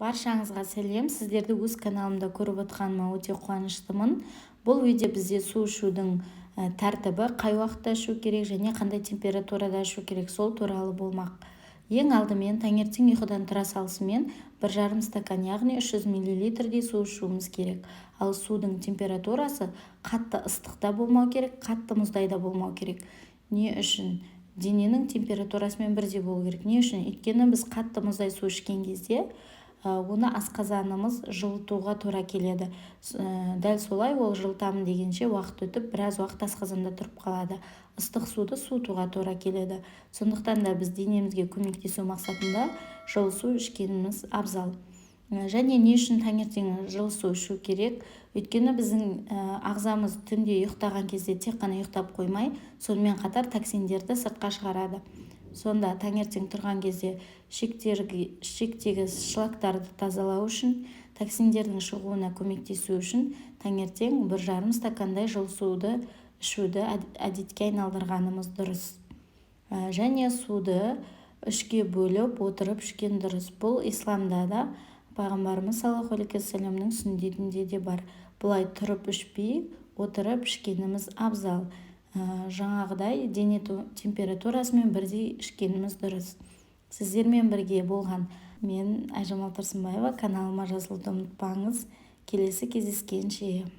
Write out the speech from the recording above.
Баршаңызға сәлем! Сіздерді өз каналымда көріп отқаныма өте қуаныштымын. Бұл видео бізде су ішудің тәртібі, қай уақытта ішу керек және қандай температурада ішу керек, сол туралы болмақ. Ең алдымен таңертең ұйқыдан тұра салысымен 1,5 стакан, яғни 300 миллилитрдей су ішуіміз керек. Ал судың температурасы қатты ыстық та болмау керек, қатты мұздай да болмау керек. Не үшін? Дененің температурасымен бірдей болу керек. Не үшін? Өйткені біз қатты мұздай су ішкен кезде оны асқазанымыз жылытуға тура келеді. Дәл солай ол жылытамын дегенше уақыт өтіп, біраз уақыт асқазанда тұрып қалады. Ыстық суды суытуға тура келеді. Сондықтан да біз денемізге көмектесу мақсатында жылы су ішкеніміз абзал. Және не үшін таңертең жылы су ішу керек? Өйткені біздің ағзамыз түнде ұйықтаған кезде тек қана ұйықтап қоймай, сонымен қатар токсиндерді сыртқа шығарады. Сонда таңертең тұрған кезде ішектегі шлактарды тазалау үшін, токсиндердің шығуына көмектесу үшін таңертең 1,5 стакандай жылы суды ішуді әдетке айналдырғанымыз дұрыс. Және суды үшке бөліп отырып ішкен дұрыс. Бұл исламда да, пайғамбарымыз саллаллаху алейхи уассаламның сүннетінде де бар. Бұлай тұрып ішпей, отырып ішкеніміз абзал. Жаңағыдай дене температурасымен бірдей ішкеніміз дұрыс. Сіздермен бірге болған мен, Айжамал Тұрсынбаева. Каналыма жазылуды ұмытпаңыз. Келесі кездескенше!